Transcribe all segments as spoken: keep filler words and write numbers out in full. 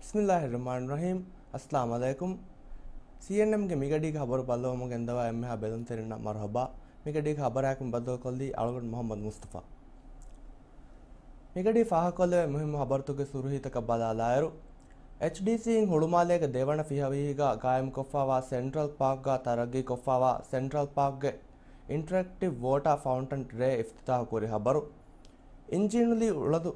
ބިސްމިއްލާހިއްރަޙްމާނިއްރަޙީމް. އައްސަލާމު ޢަލައިކުމް. ސީއެންއެމްގެ މިގަޑީގެ ޚަބަރު ބައްލަވަމުން ގެންދަވާ އެންމެހާ ބެލުންތެރިންނަށް މަރުޙަބާ. މިގަޑީގެ ޚަބަރާއެކު ބައްދަލުކޮށްލީ އަޅުގަނޑު މުޙައްމަދު މުޞްޠަފާ. މިގަޑީ ފާހަގަކޮށްލެވޭ މުހިއްމު ޚަބަރުތަކުގެ ސުރުޚީތަކަށް ބަލާލާއިރު، އެޗްޑީސީއިން ހުޅުމާލޭގެ ދެވަނަ ފިޔަވަހީގަ ގާއިމްކޮށްފާވާ ސެންޓްރަލް ޕާކްގަ ތަރައްގީކޮށްފާވާ ސެންޓްރަލް ޕާކްގެ އިންޓަރެކްޓިވް ވޯޓާ ފައުންޓަން ރޭ އިފްތިތާޙު ކުރި ޚަބަރު. އިންޖީނުލީ އުޅަނދު،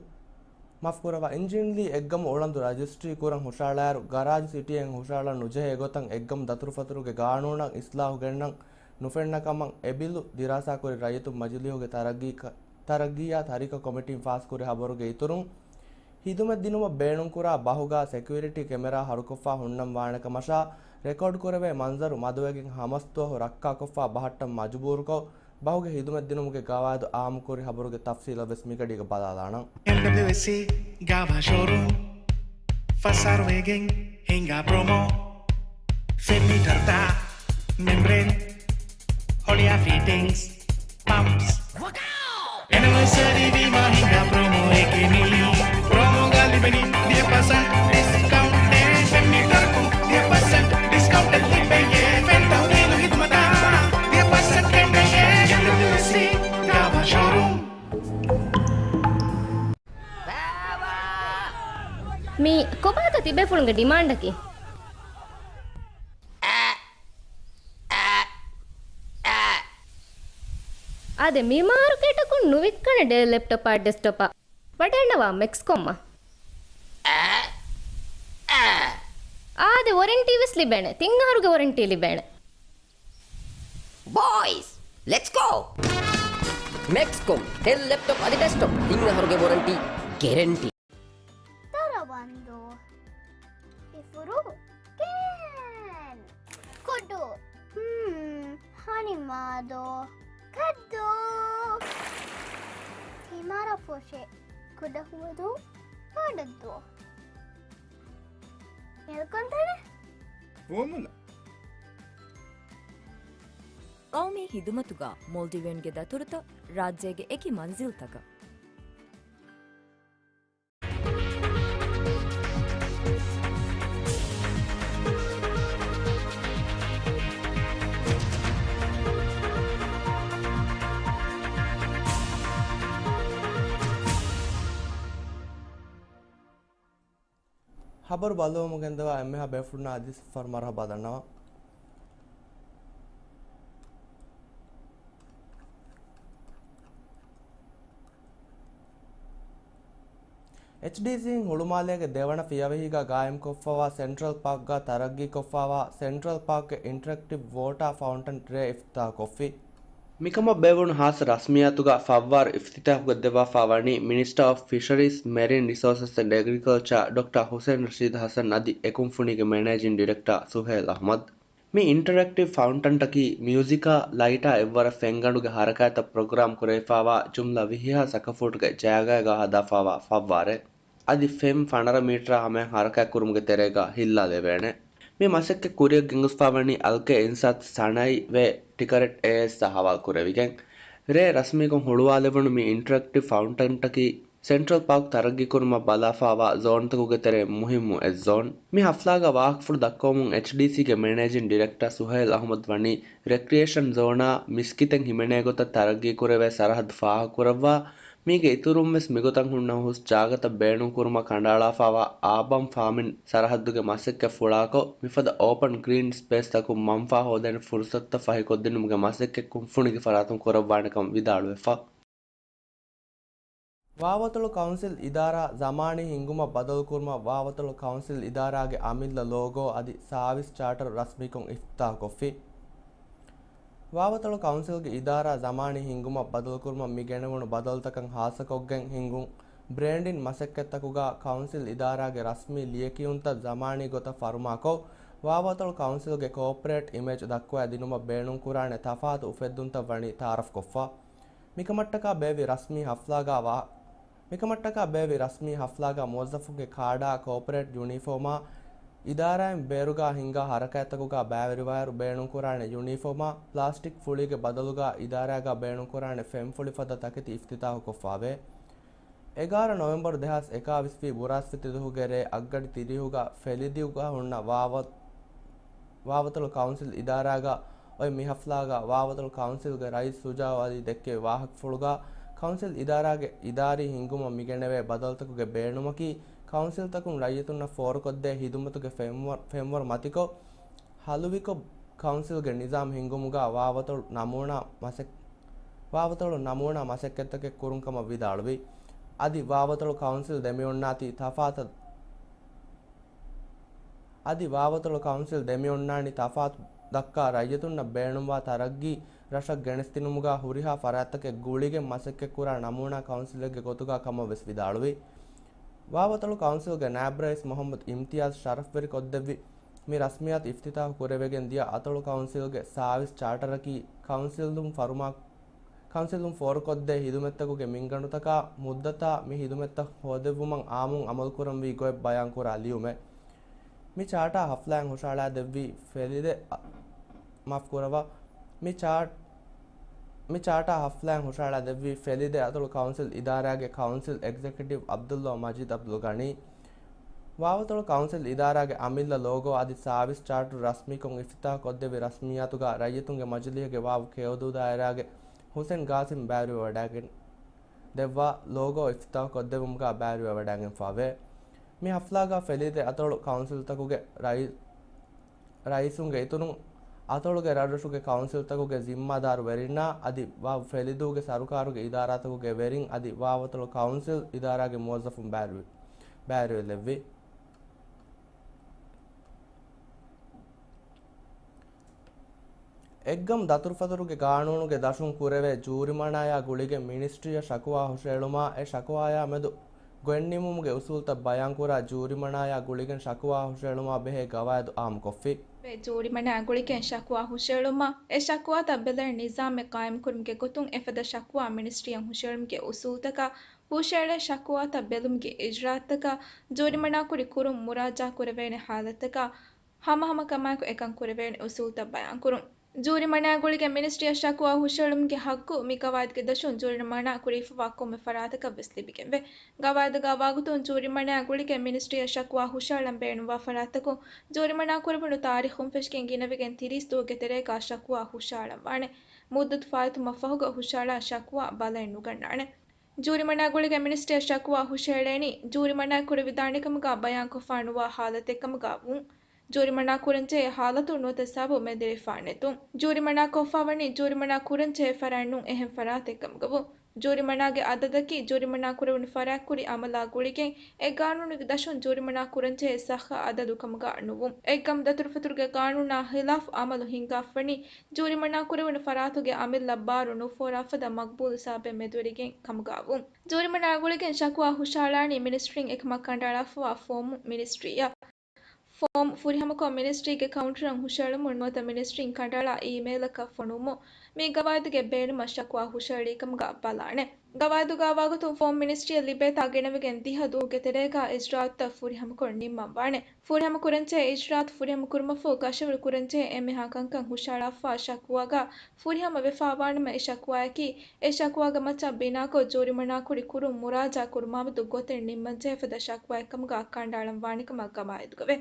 މާފުކުރައްވާ، އިންޖީނުލީ އެއްގަމު އުޅަނދު ރަޖިސްޓްރީ ކުރަން ހުށައަޅާއިރު، ގަރާޖު ސިޓީއެއް ހުށައަޅަން ނުޖެހޭ ގޮތަށް އެއްގަމު ދަތުރުފަތުރުގެ ގާނޫނަށް އިސްލާހު ގެންނަން ނުފެންނަ ކަމަށް އެ ބިލު ދިރާސާކުރި ރައްޔިތުން މަޖިލީހުގެ ތަރައްގީ ކަ-، ތަރައްގީއާ ތަރިކަ ކޮމިޓީން ފާސްކުރި ޚަބަރުގެ އިތުރުން، ހިދުމަތްދިނުމަށް ބޭނުންކުރާ ބަހުގަ ސެކިއުރިޓީ ކެމެރާ ހަރުކޮށްފަ ހުންނަން ވާނެ ކަމަށާ، ރެކޯޑްކުރެވޭ މަންޒަރު މަދުވެގެން ހަމަސްދުވަހު ރައްކާކޮށްފަ ބަހައްޓަން މަޖުބޫރުކޮށް، ބަހުގެ ހިދުމަތްދިނުމުގެ ގަވާއިދު އާއްމުކުރި ޚަބަރުގެ ތަފްސީލަށް ވެސް މިގަޑީގަ ބަލާލާނަން. އެމްޑަބްލިއުއެސްސީ ގާވާ ޝޯރޫމް، ފަސާރުވެގެން ހިނގާ ޕްރޮމޯ، ފެން މީޓަރުތައް، މެމްބްރޭން، ހޮޅިއާ ފިޓިންގްސް، ޕަމްޕްސް. އެނިވަރސަރީ ވީމާ ހިނގާ ޕްރޮމޯއެކޭ މީ. ޕްރޮމޯގަ ލިބެނީ ދިހަ ޕަސެންޓް ޑިސްކައުންޓެއް، ފެން މީޓަރަކުން ދިހަ ޕަސެންޓް ޑިސްކައުންޓެއް ލިބެޔޭ. ފެން ތަހުލީލު ހިދުމަތާ ދިހަ ޕަސެންޓް ކެނޑެޔޭ. އެމްޑަބްލިއުއެސްސީ ގާވާ ޝޯރޫމް. މީ ކޮބާތަ ތިބޭފުޅުންގެ ޑިމާންޑަކީ؟ އާދެ، މި މާރުކޭޓަކުން ނުވިއްކަނެ ޑެލް ލެޕްޓޮޕާ ޑެސްކްޓޮޕާ. ވަޑައިންނަވާ މެކްސްކޮމްއަށް. އާދެ، ވޮރެންޓީ ވެސް ލިބޭނެ. ތިން އަހަރުގެ ވޮރެންޓީ ލިބޭނެ. ބޯއިޒް، ލެޓްސް ގޯ! މެކްސްކޮމް، ޑެލް ލެޕްޓޮޕް އަދި ޑެސްކްޓޮޕް، ތިން އަހަރުގެ ވޮރަންޓީ ގެރެންޓީ. ދަރަވަންދޫ، އިފުރު، ކޭން، ކުޑު، ހުން، ހަނިމާދޯ، ކައްދޫ، ތިމަރަފުށި، ކުޑަހުވަދޫ، ފާޑައްދޫ، މެލްކޮންތަނެ، ފޯމުލަ. ގައުމީ ހިދުމަތުގަ މޯލްޑިވިއަންގެ ދަތުރުތައް ރާއްޖޭގެ އެކި މަންޒިލްތަކަށް. ޚަބަރު ބައްލަވަމުން ގެންދަވާ އެންމެހާ ބޭފުޅުންނަށް އަދި ސަފަރު މަރުޙަބާ ދަންނަވަން. އެޗްޑީސީއިން ހުޅުމާލޭގެ ދެވަނަ ފިޔަވަހީގަ ގާއިމްކޮށްފަވާ ސެންޓްރަލް ޕާކްގަ ތަރައްގީކޮށްފަވާ ސެންޓްރަލް ޕާކްގެ އިންޓަރެކްޓިވް ވޯޓާ ފައުންޓަން ޓްރޭ އިފްތިތާޙުކޮށްފި. މިކަމަށް ބޭއްވުނު ހާއްސަ ރަސްމިއްޔާތުގަ ފައްވާރު އިފްތިތާޙުކޮށްދެއްވާފަ ވަނީ މިނިސްޓަރ އޮފް ފިޝަރީޒް، މެރިން ރިސޯސަސް އެންޑް އެގްރިކަލްޗާ ޑޮކްޓަރ ހުސެން ރަޝީދު ހަސަން އަދި އެކުންފުނީގެ މެނޭޖިން ޑިރެކްޓަރ ސުހޭލް އަޙްމަދު. މި އިންޓަރެކްޓިވް ފައުންޓަންޓަކީ މިއުޒިކާ، ލައިޓާ އެއްވަރަށް ފެންގަނޑުގެ ހަރަކާތްތައް ޕްރޮގްރާމް ކުރެވިފާވާ ޖުމްލަ ވިހި ހާސް އަކަފޫޓުގެ ޖާގައިގަ ހަދާފާވާ ފައްވާރެއް. އަދި ފެން ފަނަރަ މީޓަރާ ހަމަޔަށް ހަރަކާތްކުރުމުގެ ތެރޭގަ ހިއްލާލެވޭނެ. މި މަސައްކަތް ކުރިއަށް ގެންގޮސްފާވަނީ އަލްކޭ އިންސާތު ސަނައި ވޭ ޓިކަރެޓް އޭއެސްއާ ހަވާލުކުރެވިގެން. ރޭ ރަސްމީކޮށް ހުޅުވާލެވުނު މި އިންޓަރެކްޓިވް ފައުންޓަންޓަކީ ސެންޓްރަލް ޕާކް ތަރައްގީކުރުމަށް ބަލާފާވާ ޒޯންތަކުގެ ތެރޭ މުހިއްމު އެއް ޒޯން. މި ހަފްލާގަ ވާހަކަފުޅު ދައްކަވަމުން އެޗްޑީސީގެ މެނޭޖިން ޑިރެކްޓަރ ސުހައިލް އަހުމަދު ވަނީ ރެކްރިއޭޝަން ޒޯނާ މިސްކިތެއް ހިމެނޭ ގޮތަށް ތަރައްގީކުރެވޭ ސަރަހައްދު ފާހަގަކުރައްވާ، މީގެ އިތުރުން ވެސް މިގޮތަށް ހުންނަ ހުސް ޖާގަތައް ބޭނުންކުރުމަށް ކަނޑައަޅާފާވާ އާބަން ފާމިން ސަރަހައްދުގެ މަސައްކަތް ފުޅާކޮށް، މިފަދަ އޯޕަން ގްރީން ސްޕޭސްތަކުން މަންފާ ހޯދޭނެ ފުރުސަތުތައް ފަހިކޮށްދިނުމުގެ މަސައްކަތް ކުންފުނީގެ ފަރާތުން ކުރައްވާނެކަމަށް ވިދާޅުވެފަ. ވާވަތޮޅު ކައުންސިލް އިދާރާ ޒަމާނީ ހިންގުމަށް ބަދަލުކުރުމަށް ވާވަތޮޅު ކައުންސިލް އިދާރާގެ އަމިއްލަ ލޯގޯ އަދި ސާވިސް ޗާޓަރު ރަސްމީކޮށް އިފްތިތާޙުކޮށްފި. ވާވަތޮޅު ކައުންސިލްގެ އިދާރާ ޒަމާނީ ހިންގުމަށް ބަދަލުކުރުމަށް މި ގެނެވުނު ބަދަލުތަކަށް ހާއްސަކޮށްގެން ހިންގުން، ބްރޭންޑިން މަސައްކަތްތަކުގަ ކައުންސިލް އިދާރާގެ ރަސްމީ ލިޔެކިޔުންތައް ޒަމާނީ ގޮތަށް ފަރުމާކޮށް، ވާވަތޮޅު ކައުންސިލްގެ ކޯޕަރޭޓް އިމޭޖް ދައްކުވައިދިނުމަށް ބޭނުންކުރާނެ ތަފާތު އުފެއްދުންތައް ވަނީ ތައާރަފްކޮށްފަ. މިކަމަށްޓަކާ ބޭއްވި ރަސްމީ ހަފްލާގަ ވާ، މިކަމަށްޓަކާ ބޭއްވި ރަސްމީ ހަފްލާގަ މުވައްޒަފުންގެ ކާޑާ، ކޯޕަރޭޓް ޔުނީފޯމާ، އިދާރާއިން ބޭރުގަ ހިންގާ ހަރަކާތްތަކުގަ ބައިވެރިވާއިރު ބޭނުންކުރާނެ ޔުނީފޯމާ، ޕްލާސްޓިކް ފުޅީގެ ބަދަލުގަ އިދާރާގަ ބޭނުންކުރާނެ ފެންފުޅި ފަދަ ތަކެތި އިފްތިތާޙުކޮށްފަވޭ. އެގާރަ ނޮވެމްބަރު ދެހާސް އެކާވީސް ވީ ބުރާސްފިތި ދުވަހުގެ ރޭ އަށްގަޑި ތިރީހުގަ ފެލިދޫގަ ހުންނަ ވާވަ-، ވާވަތޮޅު ކައުންސިލް އިދާރާގަ އޮތް މި ހަފްލާގަ ވާވަތޮޅު ކައުންސިލްގެ ރައީސް ޝުޖާއު އަލީ ދެއްކެވި ވާހަކަފުޅުގަ، ކައުންސިލް އިދާރާގެ އިދާރީ ހިންގުމަށް މިގެނެވޭ ބަދަލުތަކުގެ ބޭނުމަކީ، ކައުންސިލްތަކުން ރައްޔިތުންނަށް ފޯރުކޮށްދޭ ހިދުމަތުގެ ފެންވަ-، ފެންވަރު މަތިކޮށް، ހަލުވިކޮށް، ކައުންސިލްގެ ނިޒާމް ހިންގުމުގަ ވާވަތޮޅު ނަމޫނާ މަސައް-، ވާވަތޮޅު ނަމޫނާ މަސައްކަތްތަކެއް ކުރުން ކަމަށް ވިދާޅުވި. އަދި ވާވަތޮޅު ކައުންސިލް ދެމިއޮންނާތީ ތަފާތަށް، އަދި ވާވަތޮޅު ކައުންސިލް ދެމިއޮންނާނީ ތަފާތު ދައްކާ ރައްޔިތުންނަށް ބޭނުންވާ ތަރައްގީ ރަށަށް ގެނެސްދިނުމުގަ ހުރިހާ ފަރާތްތަކެއް ގުޅިގެން މަސައްކަތްކުރާ ނަމޫނާ ކައުންސިލެއްގެ ގޮތުގަ ކަމަށް ވެސް ވިދާޅުވި. ވާވަތޮޅު ކައުންސިލްގެ ނާއިބް ރައީސް މުހައްމަދު އިމްތިޔާޒް ޝަރަފްވެރި ކޮށްދެއްވި މި ރަސްމިއްޔާތު އިފްތިތާހު ކުރެވިގެން ދިޔަ އަތޮޅު ކައުންސިލްގެ ސާވިސް ޗާޓަރަކީ ކައުންސިލުން ފަރުމާ-، ކައުންސިލުން ފޯރުކޮށްދޭ ހިދުމަތްތަކުގެ މިންގަނޑުތަކާ މުއްދަތާ މި ހިދުމަތްތައް ހޯދެއްވުމަށް އާއްމުން އަމަލުކުރަންވީ ގޮތް ބަޔާންކުރާ ލިޔުމެއް. މި ޗާޓާ ހަފްލާއިން ހުށަހަޅާދެއްވީ ފެލިދެ-، އަ، މާފްކުރަވާ. މި ޗާޓް-، މި ޗާޓާ ހަފްލާއިން ހުށަހަޅާދެއްވީ ފެލިދެ އަތޮޅު ކައުންސިލް އިދާރާގެ ކައުންސިލް އެގްޒެކެޓިވް އަބްދުﷲ މަޖީދު އަބްދުލްޣަނީ. ވާވަތޮޅު ކައުންސިލް އިދާރާގެ އަމިއްލަ ލޯގޯ އަދި ސާވިސް ޗާޓު ރަސްމީކޮށް އިފްތިތާހު ކޮށްދެއްވި ރަސްމިއްޔާތުގަ ރައްޔިތުންގެ މަޖިލީހުގެ ވާވު ކެޔޮދޫ ދާއިރާގެ ހުސެން ގާސިމް ބައިވެރިވެވަޑައިގެން ދެއްވާ ލޯގޯ އިފްތިތާހު ކޮށްދެއްވުމުގަ ބައިވެރިވެވަޑައިގެންފަވޭ. މި ހަފްލާގަ ފެލިދެ އަތޮޅު ކައުންސިލްތަކުގެ ރައީ-، ރައީސުންގެ އިތުރުން، އަތޮޅުގެ ރަށްރަށުގެ ކައުންސިލްތަކުގެ ޒިންމާދާރު ވެރިންނާ އަދި ވާ ފެލިދޫގެ ސަރުކާރުގެ އިދާރާތަކުގެ ވެރިން އަދި ވާވަތޮޅު ކައުންސިލް އިދާރާގެ މުވައްޒަފުން ބައިވެރި-، ބައިވެރިވެލެއްވި. އެއްގަމު ދަތުރުފަތުރުގެ ގާނޫނުގެ ދަށުން ކުރެވޭ ޖޫރިމަނާޔާ ގުޅިގެން މިނިސްޓްރީއަށް ޝަކުވާ ހުށައެޅުމާ، އެ ޝަކުވާޔާ މެދު ގޮތްނިންމުމުގެ އުސޫލުތައް ބަޔާންކުރާ ޖޫރިމަނާޔާ ގުޅިގެން ޝަކުވާ ހުށައެޅުމާ ބެހޭ ގަވާއިދު އާއްމުކޮށްފި. ޖޫރިމަނާ ގުޅިގެން ޝަކުވާ ހުށައެޅުމާ، އެ ޝަކުވާތައް ބެލޭ ނިޒާމެއް ޤާއިމްކުރުމުގެ ގޮތުން އެފަދަ ޝަކުވާ މިނިސްޓްރީއަށް ހުށައެޅުމުގެ އުސޫލުތަކާ، ހުށައެޅޭ ޝަކުވާތައް ބެލުމުގެ އިޖްރާއަތްތަކާ، ޖޫރިމަނާކުރި ކުރުން މުރާޖާ ކުރެވޭނެ ހާލަތްތަކާ، ހަމަހަމަކަމާއެކު އެކަން ކުރެވޭނެ އުސޫލުތައް ބަޔާންކުރުން. ޖޫރިމަނާ ގުޅިގެން މިނިސްޓްރީއަށް ޝަކުވާ ހުށައެޅުމުގެ ޙައްޤު މި ގަވާއިދުގެ ދަށުން ޖޫރިމަނާ ކުރެވިފަވާ ކޮންމެ ފަރާތަކަށް ވެސް ލިބިގެންވޭ. ގަވާއިދުގަ ވާގޮތުން ޖޫރިމަނާ ގުޅިގެން މިނިސްޓްރީއަށް ޝަކުވާ ހުށައަޅަން ބޭނުންވާ ފަރާތްތަކުން ޖޫރިމަނާ ކުރެވުނު ތާރީޚުން ފެށިގެން ގިނަވެގެން ތިރީސް ދުވަހުގެ ތެރޭގަ ޝަކުވާ ހުށައަޅަންވާނެ. މުއްދަތު ފާއިތުވުމަށްފަހުގަ ހުށައަޅާ ޝަކުވާ ބަލައެއް ނުގަންނާނެ. ޖޫރިމަނާ ގުޅިގެން މިނިސްޓްރީއަށް ޝަކުވާ ހުށައެޅޭނީ، ޖޫރިމަނާ ކުރެވިދާނެކަމުގަ ބަޔާންކޮށްފާނުވާ ހާލަތެއްކަމުގަ ވުން. ޖޫރިމަނާ ކުރަންޖެހޭ ހާލަތު ނުވަތަ ސަބަބު މެދުވެރިވެފާނެތުން. ޖޫރިމަނާ ކޮށްފާވަނީ ޖޫރިމަނާ ކުރަންޖެހޭ ފަރާތް ނޫން އެހެން ފަރާތެއްކަމުގަ ވުން. ޖޫރިމަނާގެ އަދަދަކީ ޖޫރިމަނާ ކުރެވުނު ފަރާތް ކުރި އަމަލާ ގުޅިގެން އެ ގާނޫނުގެ ދަށުން ޖޫރިމަނާ ކުރަންޖެހޭ ސައްހަ އަދަދު ކަމުގަ ނުވުން. އެއްގަމު ދަތުރުފަތުރުގެ ގާނޫނާ ޚިލާފު އަމަލު ހިންގާފަވަނީ ޖޫރިމަނާ ކުރެވުނު ފަރާތުގެ އަމިއްލަ ބާރު ނުފޯރާފަދަ މަޤްބޫލު ސަބަބެއް މެދުވެރިގެން ކަމުގަ ވުން. ޖޫރިމަނާ ގުޅިގެން ޝަކުވާ ހުށައަޅާނީ މިނިސްޓްރީން އެކަމަށް ކަނޑައަޅާފަވާ ފޯމު މިނިސްޓްރީއަށް. ފޯމް ފުރިހަމަކޮށް މިނިސްޓްރީގެ ކައުންޓަރަށް ހުށައެޅުމުން ނުވަތަ މިނިސްޓްރީން ކަނޑައަޅާ އީމެއިލަކަށް ފޮނުވުމުން މި ގަވާއިދުގެ ބޭނުމަށް ޝަކުވާ ހުށައެޅީ ކަމުގަ ބަލާނެ. ގަވާއިދުގަ ވާގޮތުން ފޯމް މިނިސްޓްރީއަށް ލިބޭތާ ގިނަވެގެން ދިހަ ދުވަހުގެ ތެރޭގަ އިޖްރާއަތްތައް ފުރިހަމަކޮށް ނިންމަންވާނެ. ފުރިހަމަކުރަންޖެހޭ އިޖްރާއަތު ފުރިހަމަކުރުމަށްފަހު ކަށަވަރު ކުރަންޖެހޭ އެންމެހާ ކަންކަން ހުށައަޅާފަވާ ޝަކުވާގަ ފުރިހަމަވެފަވާނަމަ އެ ޝަކުވާއަކީ އެ ޝަކުވާގެ މައްޗަށް ބިނާކޮށް ޖޫރިމަނާކުރި ކުރުން މުރާޖާ ކުރުމާމެދު ގޮތެއް ނިންމަންޖެހޭ ފަދަ ޝަކުވާއެއްކަމުގަ ކަނޑައަޅަންވާނެކަމަށް ގަވާއިދުގަވޭ.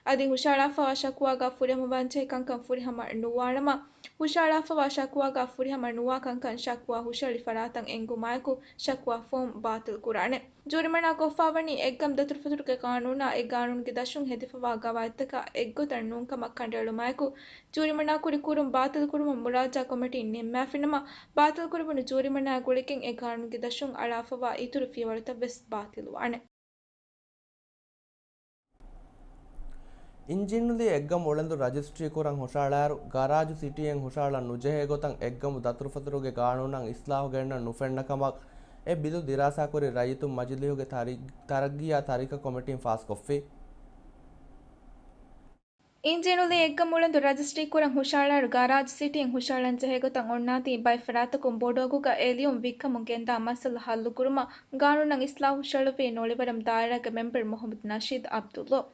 އަދި ހުށައަޅާފަވާ ޝަކުވާގަ ފުރިހަމަވާންޖެހޭ ކަންކަން ފުރިހަމަ ނުވާނަމަ، ހުށައަޅާފަވާ ޝަކުވާގަ ފުރިހަމަ ނުވާ ކަންކަން ޝަކުވާ ހުށައެޅި ފަރާތަށް އެންގުމާއެކު ޝަކުވާ ފޯމް ބާތިލްކުރާނެ. ޖޫރިމަނާ ކޮށްފާވަނީ އެއްގަމު ދަތުރުފަތުރުގެ ގާނޫނާ އެ ގާނޫނުގެ ދަށުން ހެދިފަވާ ގަވާއިދުތަކާ އެއްގޮތަށް ނޫންކަމަށް ކަނޑައެޅުމާއެކު، ޖޫރިމަނާކުރި ކުރުން ބާތިލްކުރުމަށް މުރާޖާ ކޮމިޓީން ނިންމާފިނަމަ، ބާތިލްކުރެވުނު ޖޫރިމަނާ ގުޅިގެން އެ ގާނޫނުގެ ދަށުން އަޅާފަވާ އިތުރު ފިޔަވަޅުތައް ވެސް ބާތިލްވާނެ. އިންޖީނުލީ އެއްގަމު އުޅެންދު ރަޖިސްޓްރީ ކުރަން ހުށައަޅާއިރު، ގަރާޖު ސިޓީއެއް ހުށައަޅަން ނުޖެހޭ ގޮތަށް އެއްގަމު ދަތުރުފަތުރުގެ ގާނޫނަށް އިސްލާހު ގެންނަން ނުފެންނަ ކަމަށް އެ ބިލު ދިރާސާކުރި ރައްޔިތުން މަޖިލީހުގެ ތަރި-، ތަރައްގީއާ ތަރިކަ ކޮމިޓީން ފާސްކޮށްފި. އިންޖީނުލީ އެއްގަމު އުޅެންދު ރަޖިސްޓްރީ ކުރަން ހުށައަޅާއިރު، ގަރާޖު ސިޓީއެއް ހުށައަޅަން ޖެހޭ ގޮތަށް އޮންނާތީ، ބައެއް ފަރާތަކުން ބޮޑު އަގުގަ އެ ލިޔުން ވިއްކަމުން ގެންދާ މައްސަލަ ހައްލުކުރުމަށް ގާނޫނަށް އިސްލާހު ހުށައެޅުއްވީ ނޮޅިވަރަމް ދާއިރާގެ މެމްބަރު މުހައްމަދު ނަޝީދު އަބްދުﷲ.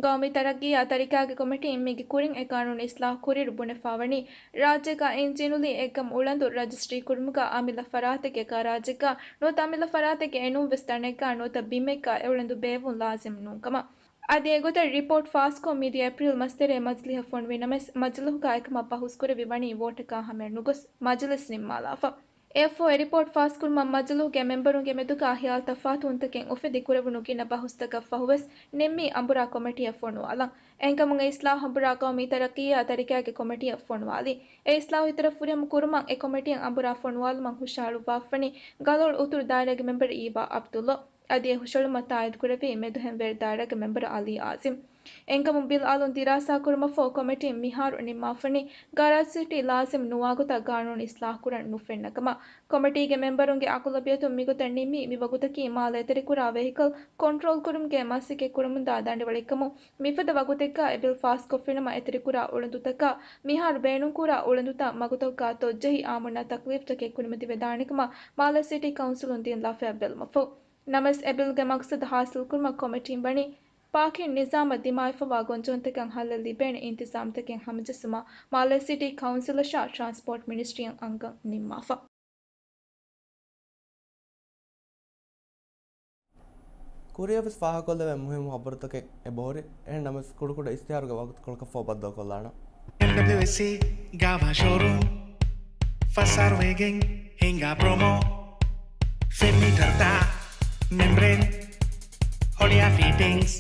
ގައުމީ ތަރައްގީއާ ތަރިކާގެ ކޮމިޓީން މީގެ ކުރިން އެ ގާނޫނު އިސްލާހު ކުރިއިރު ބުނެފާވަނީ، ރާއްޖޭގަ އިންޖީނުލީ އެއްގަމު އުޅަނދު ރަޖިސްޓްރީ ކުރުމުގަ އަމިއްލަ ފަރާތެއްގެ ގަރާޖެއްގަ ނުވަތަ އަމިއްލަ ފަރާތެއްގެ އެނޫންވެސް ތަނެއްގަ ނުވަތަ ބިމެއްގަ އެ އުޅަނދު ބޭއްވުން ލާޒިމް ނޫންކަމަށް. އަދި އެގޮތަށް ރިޕޯޓް ފާސްކޮށް މިދިޔަ އޭޕްރީލް މަސްތެރޭ މަޖިލީހަށް ފޮނުވި ނަމަވެސް، މަޖިލީހުގަ އެކަމަށް ބަހުސް ކުރެވި ވަނީ ވޯޓަކާ ހަމަޔަށް ނުގޮސް މަޖިލިސް ނިންމާލާފަ. އެއަށްފަހު އެ ރިޕޯޓް ފާސްކުރުމަށް މަޖިލީހުގެ މެމްބަރުންގެ މެދުގަ ހިޔާލު ތަފާތުވުންތަކެއް އުފެދި ކުރެވުނު ގިނަ ބަހުސްތަކަށް ފަހުވެސް ނިންމީ އަނބުރާ ކޮމިޓީއަށް ފޮނުވާލަން. އެހެންކަމުން އެ އިސްލާހު އަނބުރާ ގައުމީ ތަރައްގީއާ ތަރިކާގެ ކޮމިޓީއަށް ފޮނުވާލީ. އެ އިސްލާހު އިތުރަށް ފުރިހަމަ ކުރުމަށް އެ ކޮމިޓީއަށް އަނބުރާ ފޮނުވާލުމަށް ހުށަހަޅުއްވާފަނީ ގަލޮޅު އުތުރު ދާއިރާގެ މެމްބަރު އީވާ ޢަބްދުﷲ. އަދި އެ ހުށަހެޅުމަށް ތާއީދުކުރެއްވީ މެދުހެންވޭރު ދާއިރާގެ މެމްބަރު ޢަލީ އާޒިމް. އެހެންކަމުން ބިލް އަލުން ދިރާސާކުރުމަށްފަހު ކޮމިޓީން މިހާރު ނިންމާފަނީ، ގަރާޖް ސިޓީ ލާޒިމް ނުވާގޮތަށް ގާނޫނު އިސްލާހުކުރަން ނުފެންނަ ކަމަށް. ކޮމިޓީގެ މެމްބަރުންގެ އަޣުލަބިއްޔަތުން މިގޮތަށް ނިންމީ، މިވަގުތަކީ މާލެ އެތެރެކުރާ ވެހިކަލް ކޮންޓްރޯލް ކުރުމުގެ މަސައްކަތް ކުރަމުންދާ ދަނޑިވަޅެއްކަމުން. މިފަދަ ވަގުތެއްގަ އެ ބިލް ފާސްކޮށްފިނަމަ، އެތެރެކުރާ އުޅަނދުތަކަށް މިހާރު ބޭނުންކުރާ އުޅަނދުތައް މަގުތަކުގަ ތޮއްޖެހި އާއްމުންނަށް ތަކްލީފްތަކެއް ކުރިމަތިވެދާނެކަމަށް މާލެ ސިޓީ ކައުންސިލުން ދިން ލަފަޔަށް ބެލުމަށްފަހު. ނަމަވެސް، އެ ބިލްގެ މަގްސަދު ހާސިލްކުރުމަށް ކޮމިޓީން ވަނީ، ޕާކިން ނިޒާމަށް ދިމާވެފަވާ ގޮންޖެހުންތަކަށް ހައްލެއް ލިބޭނެ އިންތިޒާމްތަކެއް ހަމަޖެއްސުމަށް މާލެ ސިޓީ ކައުންސިލަށާ ޓްރާންސްޕޯޓް މިނިސްޓްރީއަށް އަންގަން ނިންމާފަ. ކުރިއަށްވެސް ފާހަގަކޮށްލެވޭ މުހިއްމު ޚަބަރުތަކެއް އެބަހުރި. އެހެން ނަމަވެސް، ކުޑަކުޑަ އިސްތިހާރުގެ ވަގުތުކޮޅަކަށްފަހު ބައްދަލުކޮށްލާނަން. އެމްޑަބްލިއުއެސްސީ ގާވާ ޝޯރޫމް ފަސް އަހަރު ވެގެން ހިނގާ ޕްރޮމޯ. ފެން މީޓަރތައް، މެމްބްރޭން، ހޮޅިއާ ފިޓިންގްސް،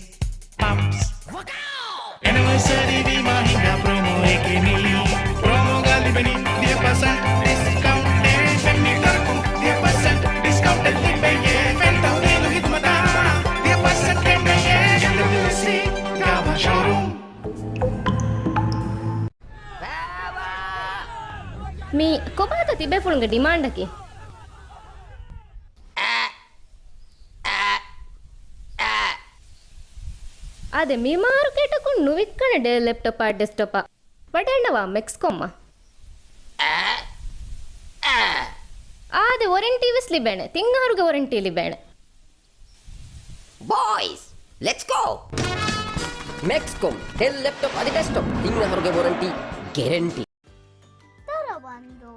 ޕަމްޕްސް. އެނިވަރސަރީ ވީމާ ހިނގާ ޕްރޮމޯއެކޭ މީ. ޕްރޮމޯގަ ލިބެނީ ވިހި ޕަސެންޓް ޑިސްކައުންޓެއް. ފެން މީޓަރަކުން ވިހި ޕަސެންޓް ޑިސްކައުންޓެއް ލިބެޔޭ. ފެން ތަހުލީލު ޚިދުމަތާ ވިހި ޕަސެންޓް ކެނޑެޔޭ. އެމްޑަބްލިއުއެސްސީ ގާވާ ޝޯރޫމް. މީ ކޮބާތަ ތިބޭފުޅުންގެ ޑިމާންޑަކީ؟ އާދެ، މި މާރުކޭޓަކުން ނުވިއްކަނެ ޑެލް ލެޕްޓޮޕާ ޑެސްކްޓޮޕާ. ވަޑައިގަންނަވާ މެކްސްކޮމްއަށް. އާދެ، ވޮރެންޓީ ވެސް ލިބޭނެ. ތިން އަހަރުގެ ވޮރެންޓީ ލިބޭނެ. ބޯއިޒް، ލެޓްސް ގޯ! މެކްސްކޮމް، ޑެލް ލެޕްޓޮޕް އަދި ޑެސްކްޓޮޕް ތިން އަހަރުގެ ވޮރެންޓީ ގެރެންޓީ. ދަރަވަންދޫ،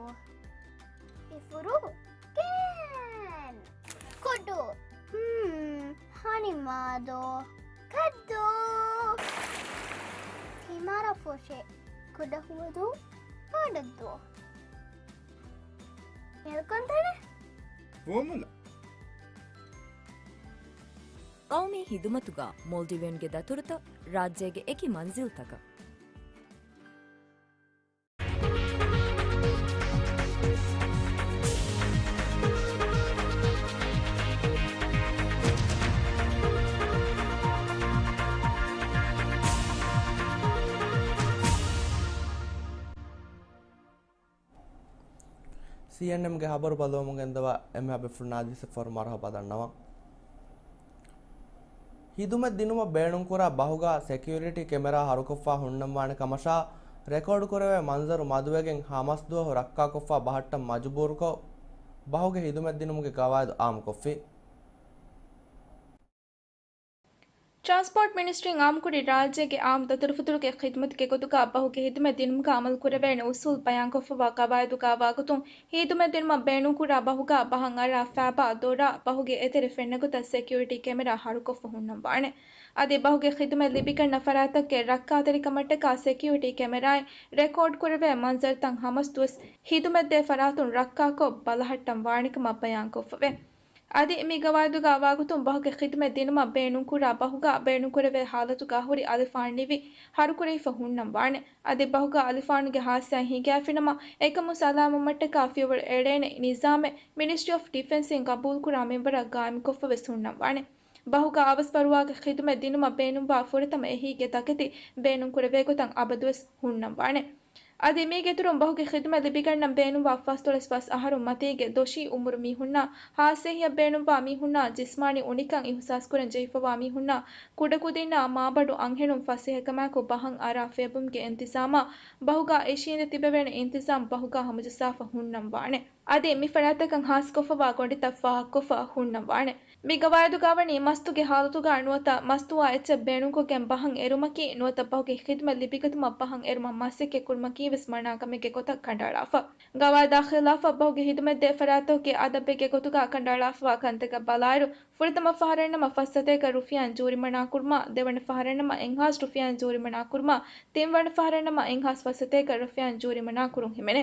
އިފުރު، ކޭން، ކުޑު، ހްމް، ހަނިމާދޯ، ކައްދޫ، ތިމަރަފުށި، ކުޑަހުވަދޫ، ފާޑައްދޫ، އެލްކޮންތަނެ، ފޯމުލަ. ޤައުމީ ޚިދުމަތުގަ މޯލްޑިވިއަންގެ ދަތުރުތައް ރާއްޖޭގެ އެކި މަންޒިލްތަކަށް. ސީއެންއެމްގެ ޚަބަރު ބައްލަވަމުން ގެންދަވާ އެންމެހާ ބޭފުޅުންނާ ދިސް އެފްއެމް މަރުޙަބާ ދަންނަވަން. ޚިދުމަތް ދިނުމަށް ބޭނުންކުރާ ބަހުގަ ސެކިއުރިޓީ ކެމެރާ ހަރުކޮށްފަ ހުންނަންވާނެ ކަމަށާ، ރެކޯޑް ކުރެވޭ މަންޒަރު މަދުވެގެން ހަ މަސް ދުވަހު ރައްކާކޮށްފަ ބަހައްޓަން މަޖުބޫރުކޮށް، ބަހުގެ ޚިދުމަތް ދިނުމުގެ ގަވާއިދު އާއްމުކޮށްފި. ޓްރާންސްޕޯޓް މިނިސްޓްރީން އާއްމުކުރި ރާއްޖޭގެ އާއްމު ދަތުރުފަތުރުގެ ޚިދުމަތުގެ ގޮތުގަ ބަހުގެ ޚިދުމަތް ދިނުމުގަ އަމަލު ކުރެވޭނެ އުސޫލް ބަޔާންކޮށްފަވާ ގަވާއިދުގަ ވާގޮތުން، ޚިދުމަތް ދިނުމަށް ބޭނުންކުރާ ބަހުގަ ބަހަށް އަރާ ފައިބާ ދޮރާ ބަހުގެ އެތެރެ ފެންނަ ގޮތަށް ސެކިއުރިޓީ ކެމެރާ ހަރުކޮށްފަ ހުންނަން ވާނެ. އަދި ބަހުގެ ޚިދުމަތް ލިބިގަންނަ ފަރާތްތަކުގެ ރައްކާތެރިކަމަށްޓަކާ ސެކިއުރިޓީ ކެމެރާއިން ރެކޯޑް ކުރެވޭ މަންޒަރުތައް ހަ މަސް ދުވަސް ޚިދުމަތްދޭ ފަރާތުން ރައްކާކޮށް ބަލަހައްޓަން ވާނެކަމަށް ބަޔާންކޮށްފަވޭ. އަދި މި ގަވާއިދުގަ ވާގޮތުން ބަހުގެ ޚިދުމަތް ދިނުމަށް ބޭނުންކުރާ ބަހުގަ ބޭނުންކުރެވޭ ހާލަތުގަ ހުރި އަލިފާން ނިވި ހަރުކުރެވިފަ ހުންނަން ވާނެ. އަދި ބަހުގަ އަލިފާނުގެ ހާދިސާއެއް ހިނގާފިނަމަ، އެކަމުން ސަލާމަތްވުމަށްޓަކާ ފިޔަވަޅު އެޅޭނެ ނިޒާމެއް މިނިސްޓްރީ އޮފް ޑިފެންސްއިން ގަބޫލުކުރާ މިންވަރަށް ގާއިމްކޮށްފަ ވެސް ހުންނަން ވާނެ. ބަހުގަ އަވަސް ފަރުވާގެ ޚިދުމަތް ދިނުމަށް ބޭނުންވާ ފުރަތަމަ އެހީގެ ތަކެތި ބޭނުންކުރެވޭ ގޮތަށް އަބަދުވެސް ހުންނަން ވާނެ. އަދި މީގެ އިތުރުން ބަހުގެ ޚިދުމަތް ލިބިގަންނަން ބޭނުންވާ ފަސްދޮޅަސް ފަސް އަހަރު މަތީގެ ދޮށީ އުމުރު މީހުންނާ، ހާއްސައެހީއަށް ބޭނުންވާ މީހުންނާ، ޖިސްމާނީ އުނިކަން އިހުސާސްކުރަން ޖެހިފަވާ މީހުންނާ، ކުޑަކުދިންނާ މާބަނޑު އަންހެނުން ފަސޭހަކަމާއެކު ބަހަށް އަރާ ފޭބުމުގެ އިންތިޒާމާ، ބަހުގަ އިށީނދެ ތިބެވޭނެ އިންތިޒާމް ބަހުގަ ހަމަޖައްސާފަ ހުންނަން ވާނެ. އަދި މި ފަރާތްތަކަށް ހާސްކޮށްފަވާ ގޮނޑިތައް ފާހަގަކޮށްފަ ހުންނަވާނެ. މި ގަވާއިދުގާ ވަނީ މަސްތުގެ ހާލަތުގާ ނުވަތަ މަސްތުވާ އެއްޗެއް ބޭނުންކޮށްގެން ބަހަށް އެރުމަކީ ނުވަތަ ބަހުގެ ޚިދުމަތް ލިބިގަތުމަށް ބަހަށް އެރުމަށް މަސައްކަތް ކުރުމަކީވެސް މަނާ ކަމެއްގެ ގޮތަށް ކަނޑައަޅާފަ. ގަވާއިދާ ޚިލާފަށް ބަހުގެ ޚިދުމަތްދޭ ފަރާތްތަކުގެ އަދަބެއްގެ ގޮތުގާ ކަނޑައަޅާފަވާ ކަންތަކަށް ބަލާއިރު، ފުރަތަމަ ފަހަރަށްނަމަ ފަސް ސަތޭކަ ރުފިޔާއިން ޖޫރިމަނާ ކުރުމާ، ދެވަނަ ފަހަރަށްނަމަ އެއްހާސް ރުފިޔާއިން ޖޫރިމަނާ ކުރުމާ، ތިންވަނަ ފަހަރަށްނަމަ އެއްހާސް ފަސް ސަތޭކަ ރުފިޔާއިން ޖޫރިމަނާ ކުރުން ހިމެނޭ.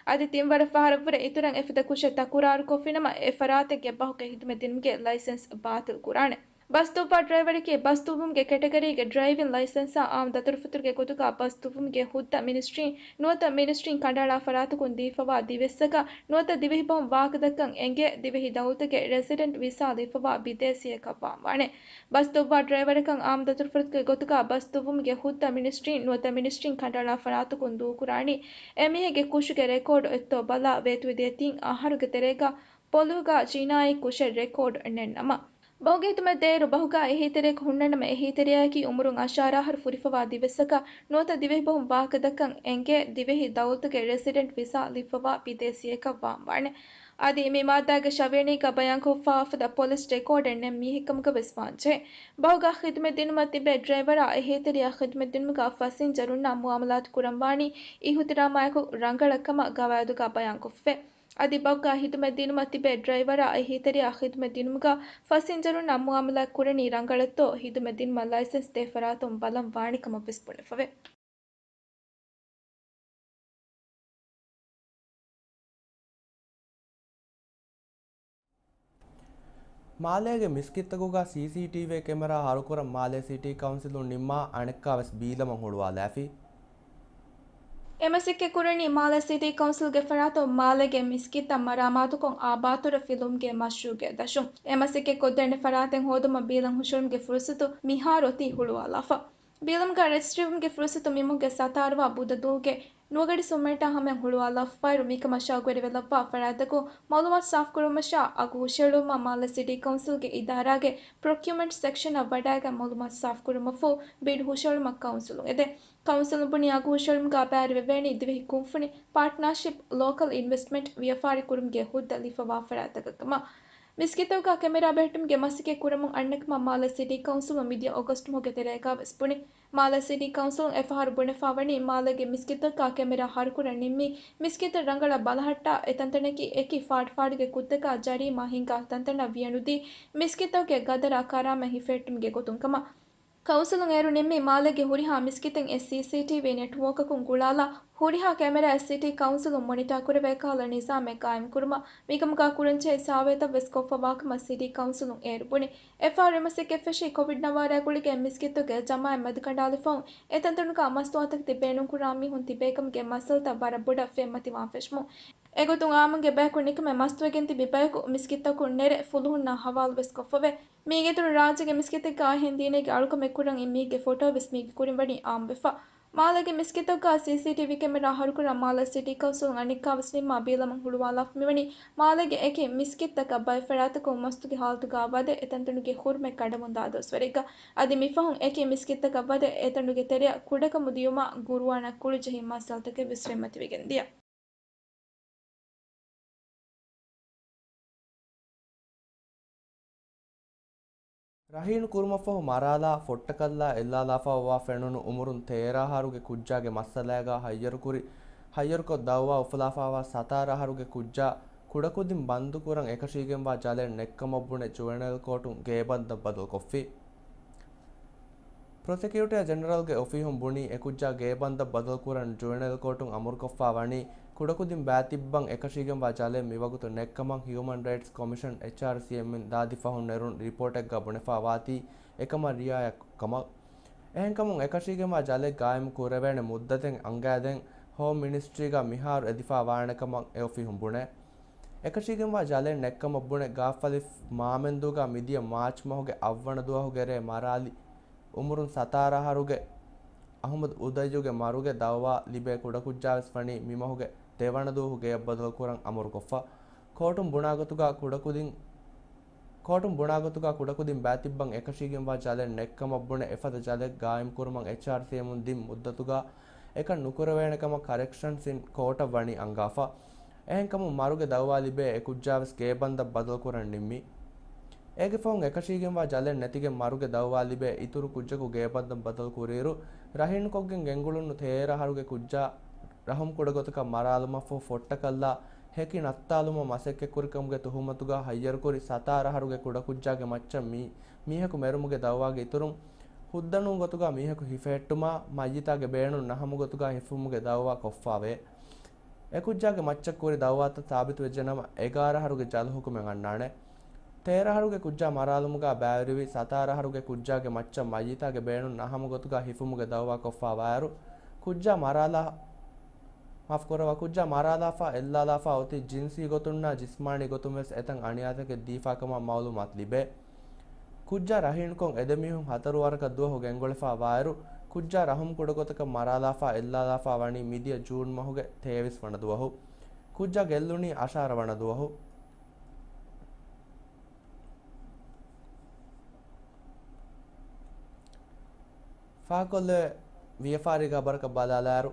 އަދި ތިންވަނަ ފަހަރަށްވުރެ އިތުރަށް އެފަދަ ކުށެއް ތަކުރާރުކޮށްފިނަމަ، އެ ފަރާތެއްގެ ބަހުގެ ޚިދުމަތް ދިނުމުގެ ލައިސަންސް ބާތިލް ކުރާނެ. ބަސް ދުއްވާ ޑްރައިވަރަކީ ބަސް ދުއްވުމުގެ ކެޓަގަރީގެ ޑްރައިވިން ލައިސަންސާ އާއްމު ދަތުރުފަތުރުގެ ގޮތުގާ ބަސް ދުއްވުމުގެ ހުއްދަ މިނިސްޓްރީން ނުވަތަ މިނިސްޓްރީން ކަނޑައަޅާ ފަރާތަކުން ދީފަވާ ދިވެއްސަކަށް ނުވަތަ ދިވެހިބަހުން ވާހަކަދައްކަން އެނގޭ ދިވެހި ދައުލަތުގެ ރެސިޑެންޓް ވިސާ ލިބިފަވާ ބިދޭސީއަކަށް ވާންވާނެ. ބަސް ދުއްވާ ޑްރައިވަރަކަށް އާއްމު ދަތުރުފަތުރުގެ ގޮތުގާ ބަސް ދުއްވުމުގެ ހުއްދަ މިނިސްޓްރީން ނުވަތަ މިނިސްޓްރީން ކަނޑައަޅާ ފަރާތަކުން ދޫކުރާނީ އެމީހެއްގެ ކުށުގެ ރެކޯޑު އޮތްތޯ ބަލާ ވޭތުވެދިޔަ ތިން އަހަރުގެ ތެރޭގާ ޕޮލުގާ ޖިނާއީ ކުށެއް ރެކޯޑް ނެތްނަމަ، ބަހުގެ ހިދުމަތް ދޭއިރު ބަހުގާ އެހީތެރިޔަކު ހުންނަނަމަ އެހީތެރިޔާއަކީ އުމުރުން އަށާރަ އަހަރު ފުރިފަވާ ދިވެއްސަކަށް ނުވަތަ ދިވެހިބަހުން ވާހަކަދައްކަން އެނގޭ ދިވެހި ދައުލަތުގެ ރެސިޑެންޓް ވިސާ ލިބިފަވާ ބިދޭސީއަކަށް ވާންވާނެ. އަދި މި މާއްދާގެ ށަވިޔަނީގަ ބަޔާންކޮށްފަވާފަދަ ޕޮލިސް ރެކޯޑެއް ނެތް މީހެއްކަމުގަ ވެސް ވާންޖެހޭ. ބަހުގާ ޚިދުމަތް ދިނުމަށް ތިބޭ ޑްރައިވަރާ އެހީތެރިޔާ ޚިދުމަތް ދިނުމުގަ ފަސިންޖަރުންނާ މުއާމަލާތު ކުރަންވާނީ އިހުތިރާމާއެކު ރަނގަޅަށް ކަމަށް ގަވާއިދުގަ ބަޔާންކޮށްފަވޭ. އަދި ބަހުގާ ޚިދުމަތް ދިނުމަށް ތިބޭ ޑްރައިވަރާ އެހީތެރިޔާ ޚިދުމަތް ދިނުމުގަ ފަސިންޖަރުންނާ މުއާމަލާތް ކުރަނީ ރަނގަޅަށްތޯ ޚިދުމަތް ދިނުމަށް ލައިސަންސް ދޭ ފަރާތުން ބަލަން ވާނެ ކަމަށް ވެސް ބުނެފަވޭ. މާލޭގެ މިސްކިތްތަކުގަ ސީސީޓީވީ ކެމެރާ ހަރުކުރަން މާލޭ ސިޓީ ކައުންސިލުން ނިންމާ އަނެއްކާވެސް ބީލަމަށް ހުޅުވާލާފި. އެ މަސައްކަތް ކުރަނީ މާލޭ ސިޓީ ކައުންސިލްގެ ފަރާތުން މާލޭގެ މިސްކިތްތައް މަރާމާތުކޮށް އާބާތުރަ ފިލުވުމުގެ މަޝްރޫޢުގެ ދަށުން. އެ މަސައްކަތް ކޮށްދޭނެ ފަރާތެއް ހޯދުމަށް ބީލަން ހުށަހެޅުމުގެ ފުރުސަތު މިހާރު އޮތީ ހުޅުވާލާފަ. ބީލަމުގަ ރަޖިސްޓްރީވުމުގެ ފުރުސަތު މިމަހުގެ ސަތާރަވާ ބުދަ ދުވަހުގެ ނުވަގަޑި ސުންމިންޓާ ހަމަޔަށް ހުޅުވާލާފައިރު، މިކަމަށް ޝައުގުވެރިވެލައްވާ ފަރާތްތަކުން މައުލޫމާތު ސާފުކުރުމަށާ އަގު ހުށަހެޅުމަށް މާލެ ސިޓީ ކައުންސިލްގެ އިދާރާގެ ޕްރޮކިއުމަންޓް ސެކްޝަނަށް ވަޑައިގެން މައުލޫމާތު ސާފުކުރުމަށްފަހު ބިޑް ހުށަހެޅުމަށް ކައުންސިލުން އެދޭ. ކައުންސިލުން ބުނީ އަގު ހުށަހެޅުމުގަ ބައިވެރިވެވޭނީ ދިވެހި ކުންފުނި، ޕާޓްނާޝިޕް، ލޯކަލް އިންވެސްޓްމަންޓް، ވިޔަފާރި ކުރުމުގެ ހުއްދަ ލިބިފަވާ ފަރާތްތަކަށް ކަމަށް. މިސްކިތްތަކުގަ ކެމެރާ ބެހެއްޓުމުގެ މަސައްކަތް ކުރަމުން އަންނަކަމަށް މާލެ ސިޓީ ކައުންސިލުން މިދިޔަ އޮގަސްޓް މަހުގެ ތެރޭގަ ވެސް ބުނި. މާލެ ސިޓީ ކައުންސިލުން އެފަހަރު ބުނެފަވަނީ މާލޭގެ މިސްކިތްތަކަށް ކެމެރާ ހަރުކުރަން ނިންމީ، މިސްކިތްތައް ރަނގަޅަށް ބަލަހައްޓާ، އެ ތަންތަނަކީ އެކި ފާޑުފާޑުގެ ކުށްތަކާ ޖަރީމާ ހިނގާ ތަންތަނަށް ވިޔަނުދީ، މިސްކިތްތަކުގެ ގަދަރާ ކަރާމަތް ހިފެހެއްޓުމުގެ ގޮތުން ކަމަށް. ކައުންސިލުން އޭރު ނިންމީ މާލޭގެ ހުރިހާ މިސްކިތެއް އެ ސީސީޓީވީ ނެޓްވޯކަކުން ގުޅާލާ، ހުރިހާ ކެމެރާއެއް ސިޓީ ކައުންސިލުން މޮނިޓާ ކުރެވޭ ކަހަލަ ނިޒާމެއް ގާއިމްކުރުމަށް، މިކަމުގާ ކުރަންޖެހޭ ސާވޭތައް ވެސް ކޮށްފަވާކަމަށް ސިޓީ ކައުންސިލުން އޭރު ބުނި. އެފާރު މަސައްކަތް ފެށީ ކޮވިޑް ނައްވާރައާ ގުޅިގެން މިސްކިތުގެ ޖަމާއަތް މަދުކަނޑާލިފަހުން، އެތަންތަނުގާ މަސްތުވާތަކެތި ބޭނުންކުރާ މީހުން ތިބޭކަމުގެ މައްސަލަތައް ވަރަށް ބޮޑަށް ފެންމަތިވާން ފެށުމުން. އެގޮތުން އާއްމުންގެ ބަޔަކު ނިކަމެ މަސްތުވެގެން ތިބި ބަޔަކު މިސްކިތަކުން ނެރެ ފުލުހުންނާ ހަވާލުވެސް ކޮށްފަވޭ. މީގެއިތުރުން ރާއްޖޭގެ މިސްކިތެއްގާ އެހެން ދީނެއްގެ އަޅުކަމެއް ކުރަން އިން މީގެ ފޮޓޯ ވެސް މީގެ ކުރިން ވަނީ އާއްމުވެފަ. މާލޭގެ މިސްކިތަކުގާ ސީސީޓީވީ ކެމެރާ ހަރުކުރަން މާލޭ ސިޓީ ކައުންސިލުން އަނެއްކާވެސް ނިންމާ ބީލަމުން ހުޅުވާލާފަ މިވަނީ މާލޭގެ އެކި މިސްކިތްތަކަށް ބައެއް ފަރާތްތަކުން މަސްތުގެ ހާލަތުގާ ވަދެ އެތަންތަނުގެ ހުރުމަތް ކަނޑަމުންދާ ދުވަސްވަރެއްގަ. އަދި މިފަހުން އެކި މިސްކިތްތަކަށް ވަދެ އެތަނުގެ ތެރެއަށް ކުޑަކަމު ދިޔުމާ ގުރުއާނާ ކުޅު ޖެހި މައްސަލަތަކެއް ވެސް ފެންމަތިވެގެން ދިޔަ. ރަހީނު ކުރުމަށްފަހު މަރާލާ، ފޮއްޓަކަށްލާ އެއްލާލާފައިވާ ފެނުނު އުމުރުން ތޭރަ އަހަރުގެ ކުއްޖާގެ މައްސަލައިގާ ހައްޔަރުކުރި، ހައްޔަރުކޮށް ދައުވާ އުފުލާފައިވާ ސަތާރަ އަހަރުގެ ކުއްޖާ ކުޑަކުދިން ބަންދުކުރަން އެކަށީގެންވާ ޖަލެއް ނެއްކަމަށް ބުނެ ޖުވެނައިލް ކޯޓުން ގޭބަންދަށް ބަދަލުކޮށްފި. ޕްރޮސެކިއުޓަރ ޖެނެރަލްގެ އޮފީހުން ބުނީ، އެކުއްޖާ ގޭބަންދަށް ބަދަލުކުރަން ޖުވެނައިލް ކޯޓުން އަމުރުކޮށްފަ ވަނީ، ކުޑަކުދިން ބައިތިއްބަން އެކަށީގެންވާ ޖަލެއް މިވަގުތު ނެއްކަމަށް ހިއުމަން ރައިޓްސް ކޮމިޝަން، އެޗްއާރްސީއެމް، އިން ދާދި ފަހުން ނެރުނު ރިޕޯޓެއްގަ ބުނެފަ ވާތީ، އެކަމަށް ރިއާޔަތް ކަމަށް. އެހެންކަމުން، އެކަށީގެންވާ ޖަލެއް ގާއިމް ކުރެވޭނެ މުއްދަތެއް އަންގައިދޭން ހޯމް މިނިސްޓްރީގަ މިހާރު އެދިފަ ވާނެކަމަށް އެ އޮފީހުން ބުނޭ. އެކަށީގެންވާ ޖަލެއް ނެއްކަމަށް ބުނެ ގާފަލި މާމެންދޫގަ މިދިޔަ މާޗް މަހުގެ އަށްވަނަ ދުވަހުގެ ރޭ މަރާލި އުމުރުން ސަތާރަ އަހަރުގެ އަހުމަދު އުދައްޔުގެ މަރުގެ ދައުވާ ލިބޭ ކުޑަކުއްޖާވެސް ވަނީ މިމަހުގެ ދެވަނަ ދުވަހު ގެޔަށް ބަދަލުކުރަން އަމުރުކޮށްފަ. ކޯޓުން ބުނާގޮތުގަ ކުޑަކުދިން، ކޯޓުން ބުނާގޮތުގަ ކުޑަކުދިން ބައިތިއްބަން އެކަށީގެންވާ ޖަލެއް ނެއްކަމަށް ބުނެ އެފަދަ ޖަލެއް ގާއިމްކުރުމަށް އެޗްއާރްސީއެމުން ދިން މުއްދަތުގަ އެކަން ނުކުރެވޭނެކަމަށް ކަރެކްޝަންސް އިން ކޯޓަށް ވަނީ އަންގާފަ. އެހެންކަމުން މަރުގެ ދައުވާ ލިބޭ އެ ކުއްޖާވެސް ގޭބަންދަށް ބަދަލުކުރަން ނިންމި. އޭގެ ފަހުން އެކަށީގެންވާ ޖަލެއް ނެތިގެން މަރުގެ ދައުވާ ލިބޭ އިތުރު ކުއްޖަކު ގޭބަންދަށް ބަދަލު ކުރިއިރު، ރަހީނުކޮށްގެން ގެންގުޅުނު ތޭރަ އަހަރުގެ ކުއްޖާ ރަހުމް ކުޑަގޮތަކަށް މަރާލުމަށްފަހު ފޮށްޓަކަށްލާ ހެކި ނައްތާލުމަށް މަސައްކަތްކުރިކަމުގެ ތުހުމަތުގަ ހައްޔަރުކުރި ސަތާރަ އަހަރުގެ ކުޑަކުއްޖާގެ މައްޗަށް މީ، މީހަކު މެރުމުގެ ދައުވާގެ އިތުރުން، ހުއްދަނޫން ގޮތުގަ މީހަކު ހިފެހެއްޓުމާ، މައްޔިތާގެ ބޭނުން ނަހަމުގޮތުގަ ހިފުމުގެ ދައުވާ ކޮށްފާވޭ. އެކުއްޖާގެ މައްޗަށް ކުރި ދައުވާތައް ސާބިތުވެއްޖެނަމަ، އެގާރަ އަހަރުގެ ޖަލު ހުކުމެއް އަންނާނެ. ތޭރަ އަހަރުގެ ކުއްޖާ މަރާލުމުގަ ބައިވެރިވި ސަތާރަ އަހަރުގެ ކުއްޖާގެ މައްޗަށް މައްޔިތާގެ ބޭނުން ނަހަމުގޮތުގަ ހިފުމުގެ ދައުވާ ކޮށްފާވާއިރު، ކުއްޖާ މަރާލާ، މާފުކުރައްވާ، ކުއްޖާ މަރާލާފަ އެއްލާލާފަ އޮތީ ޖިންސީ ގޮތުންނާ ޖިސްމާނީ ގޮތުން ވެސް އެތަން އަނިޔާތަކެއް ދީފާ ކަމަށް މައުލޫމާތު ލިބޭ. ކުއްޖާ ރަހީނުކޮށް އެދެމީހުން ހަތަރު ވަރަކަށް ދުވަހު ގެންގުޅެފާ ވާއިރު، ކުއްޖާ ރަހުމް ކުޑަގޮތަކަށް މަރާލާފާ އެއްލާލާފާ ވަނީ މިދިޔަ ޖޫން މަހުގެ ތޭވީސް ވަނަ ދުވަހު. ކުއްޖާ ގެއްލުނީ އަށާރަ ވަނަ ދުވަހު. ފާކޮށްލެވޭ ވިޔަފާރީގެ ޚަބަރަކަށް ބަލާލާއިރު،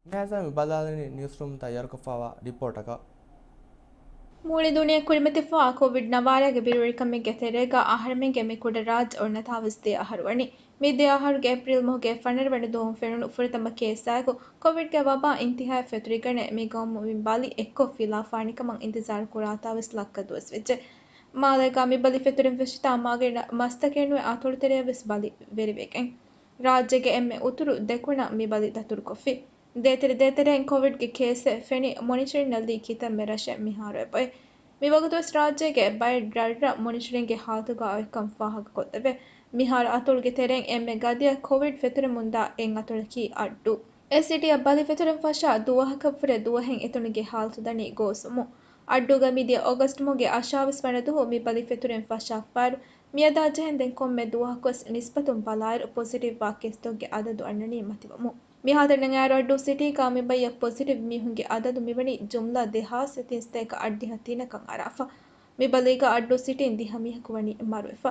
މިހާތަނަށް މި ބަލާލަނީ ނިއުސްރޫމް ތައްޔާރުކޮށްފައިވާ ރިޕޯޓަކަށް. މުޅި ދުނިޔެ ކުރިމަތިފައިވާ ކޮވިޑް ނަވާރައިގެ ބިރުވެރިކަމެއްގެ ތެރޭގަ އަހަރެމެންގެ މި ކުޑަ ރާއްޖެ އޮންނަތާވެސް ދެ އަހަރު ވަނީ. މި ދެ އަހަރުގެ އޭޕްރީލް މަހުގެ ފަނަރަ ވަނަ ދުވަހުން ފެނުނު ފުރަތަމަ ކޭސްއާއެކު ކޮވިޑްގެ ވަބާ އިންތިހާއަށް ފެތުރިގަނެ، މި ގައުމު މި ބަލި އެއްކޮށް ފިލާފާނެ ކަމަށް އިންތިޒާރު ކުރާތާވެސް ލައްކަ ދުވަސް ވެއްޖެ. މާލޭގަ މި ބަލި ފެތުރެން ފެށިތާ މާގިނަ މަސްތަކެއް ނުވެ އަތޮޅު ތެރެއަށް ވެސް ބަލި ވެރިވެގެން. ރާއްޖޭގެ އެންމެ އުތުރު ދެކުނަށް މި ބަލި ދަތުރުކޮށްފި. ދޭތެރެ ދޭތެރެއިން ކޮވިޑްގެ ކޭސްއެއް ފެނި މޮނިޓަރިންއަށް ލީ ކިތަންމެ ރަށެއް މިހާރު އެބައޮތް. މިވަގުތުވެސް ރާއްޖޭގެ ބައެއް ރަށްރަށް މޮނިޓަރިންގެ ހާލަތުގަ އޮތްކަން ފާހަގަކޮށްލެވޭ. މިހާރު އަތޮޅުގެ ތެރެއިން އެންމެ ގަދަޔަށް ކޮވިޑް ފެތުރެމުންދާ އެއް އަތޮޅަކީ އައްޑޫ. އެ ސިޓީއަށް ބަލި ފެތުރެން ފަށާ ދުވަހަކަށްވުރެ ދުވަހެއް އެތަނުގެ ހާލަތު ދަނީ ގޯސްވުމުން. އައްޑޫގަ މިދިޔަ އޮގަސްޓް މަހުގެ އަށާވީސް ވަނަ ދުވަހު މި ބަލި ފެތުރެން ފަށާފައިރު، މިއަދާ ޖެހެންދެން ކޮންމެ ދުވަހަކުވެސް ނިސްބަތުން ބަލާއިރު ޕޮޒިޓިވްވާ ކޭސްތަކުގެ އަދަދު އަންނަނީ މަތިވަމުން. މިހާތަނަށް އައިރު އައްޑޫ ސިޓީގަ މި ބައްޔަށް ޕޮޒިޓިވް މީހުންގެ އަދަދު މިވަނީ ޖުމްލަ ދެހާސް ތިންސަތޭކަ އަށްޑިހަ ތިނަކަށް އަރާފަ. މި ބަލީގަ އައްޑޫ ސިޓީން ދިހަ މީހަކު ވަނީ މަރުވެފަ.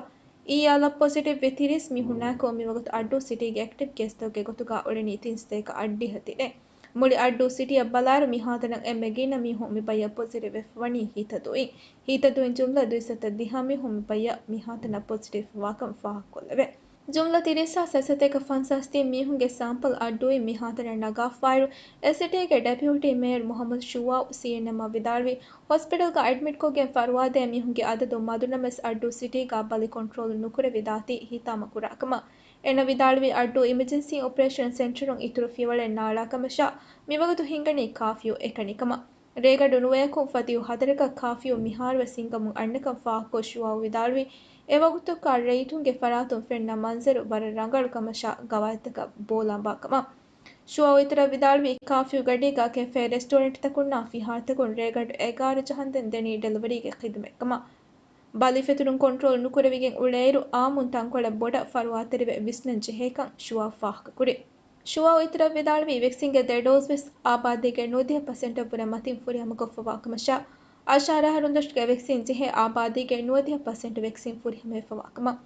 އިއްޔާލަށް ޕޮޒިޓިވް ވި ތިރީސް މީހުންނާއެކު މިވަގުތު އައްޑޫ ސިޓީގެ އެކްޓިވް ކޭސްތަކުގެ ގޮތުގަ އުޅެނީ ތިންސަތޭކަ އަށްޑިހަ ތިނެއް. މުޅި އައްޑޫ ސިޓީއަށް ބަލާއިރު މިހާތަނަށް އެންމެ ގިނަ މީހުން މި ބައްޔަށް ޕޮޒިޓިވް ވެފަ ވަނީ ހިތަދޫއިން. ހިތަދޫއިން ޖުމްލަ ދުއިސައްތަ ދިހަ މީހުން މި ބައްޔަށް މިހާތަނަށް ޕޮޒިޓިވް ވާކަން ފާހަގަކޮށްލެވޭ. ޖުމްލަ ތިރީސް ހާސް ސަތޭކަ ފަންސާސް ތިން މީހުންގެ ސާމްޕަލް އައްޑޫއިން މިހާތަނަށް ނަގާފައިރު، އެ ސިޓީގެ ޑެޕިއުޓީ މޭޔަރު މުހައްމަދު ޝުވާއު ސީއެންއެމްއަށް ވިދާޅުވީ، ހޮސްޕިޓަލްގަ އެޑްމިޓްކޮށްގެން ފަރުވާދޭ މީހުންގެ އަދަދު މަދުނަމަވެސް އައްޑޫ ސިޓީގަ ބަލި ކޮންޓްރޯލް ނުކުރެވިދާތީ ހިތާމަ ކުރާކަމަށް. އޭނަ ވިދާޅުވީ، އައްޑޫ އިމަޖެންސީ އޮޕަރޭޝަން ސެންޓަރުން އިތުރު ފިޔަވަޅެއް ނާޅާކަމަށާ، މިވަގުތު ހިނގަނީ ކާފިއު އެކަނިކަމަށް. ރޭގަނޑު ނުވަޔަކުން ފަތިހު ހަތަރަކަށް ކާފިއު މިހާރުވެސް ހިނގަމުން އަންނަކަން ފާހަގަކޮށް ޝުވާއު ވިދާޅުވީ، އެވަގުތުގަ ރައްޔިތުންގެ ފަރާތުން ފެންނަ މަންޒަރު ވަރަށް ރަނގަޅު ކަމަށާ ގަވާއިދުތަކަށް ބޯލާނބާ ކަމަށް. ޝުވާއު އިތުރަށް ވިދާޅުވީ، ކާފިއު ގަޑީގަ ކެފޭ ރެސްޓޯރެންޓްތަކުންނާ ފިހާރަތަކުން ރޭގަނޑު އެގާރަ ޖަހަންދެން ދެނީ ޑެލިވަރީގެ ޚިދުމަތްކަމަށް. ބަލި ފެތުރުން ކޮންޓްރޯލް ނުކުރެވިގެން އުޅޭއިރު، އާއްމުން ތަންކޮޅެއް ބޮޑަށް ފަރުވާތެރިވެ ވިސްނަން ޖެހޭކަން ޝުވާއު ފާހަގަކުރި. ޝުވާއު އިތުރަށް ވިދާޅުވީ، ވެކްސިންގެ ދެ ޑޯޒް ވެސް އާބާދީގެ ނުވަދިހަ ޕަސެންޓަށްވުރެ މަތިން ފުރިހަމަކޮށްފަވާކަމަށާ، އަށާރަ އަހަރުން ދަށުގެ ވެކްސިން ޖެހޭ އާބާދީގެ ނުވަދިހަ ޕަސެންޓް ވެކްސިން ފުރިހަމަވެފަވާކަމަށް.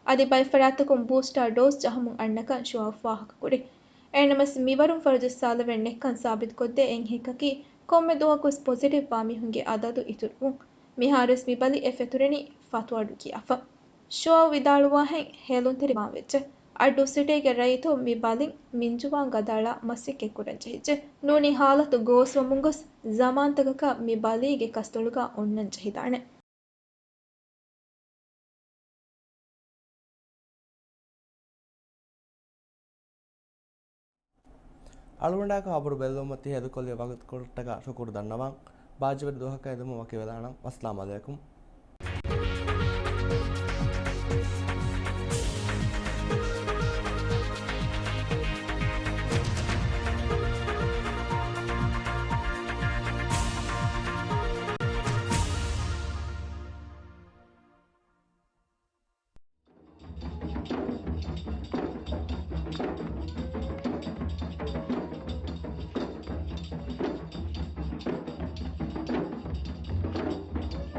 އަދި ބައެއް ފަރާތްތަކުން ބޫސްޓާ ޑޯޒް ޖަހަމުން އަންނަކަން ޝުވާއު ފާހަގަކުރި. އެހެންނަމަވެސް، މިވަރުން ފަރުޖައްސާލެވޭނެ ކަން ސާބިތުކޮށްދޭ އެއް ހެއްކަކީ، ކޮންމެ ދުވަހަކުވެސް ޕޮޒިޓިވްވާ މީހުންގެ އަދަދު އިތުރުވުން. މިހާރުވެސް މި ބަލި އެ ފެތުރެނީ ފަތުއަޑު ކިޔާފަ. ޝުވާއު ވިދާޅުވާހެން ހޭލުންތެރިވާން ވެއްޖެ. އައްޑޫ ސިޓީގެ ރައްޔިތުން މި ބަލިން މިންޖުވާން ގަދައަޅާ މަސައްކަތްކުރަން ޖެހިއްޖެ. ނޫނީ ހާލަތު ގޯސްވަމުންގޮސް، ޒަމާންތަކަކަށް މި ބަލީގެ ކަސްތޮޅުގަ އޮންނަން ޖެހިދާނެ. އަޅުގަނޑާއެކު ޚަބަރު ބެއްލެވުމަށް ތި ހޭދަކޮށްލި ވަގުތުކޮޅަށްޓަކާ ޝުކުރު ދަންނަވަން. ބާއްޖަވެރި ދުވަހަކަށް އެދުމަށް ވަކިވެލާނަން. ވައްސަލާމް އަލައިކުމް.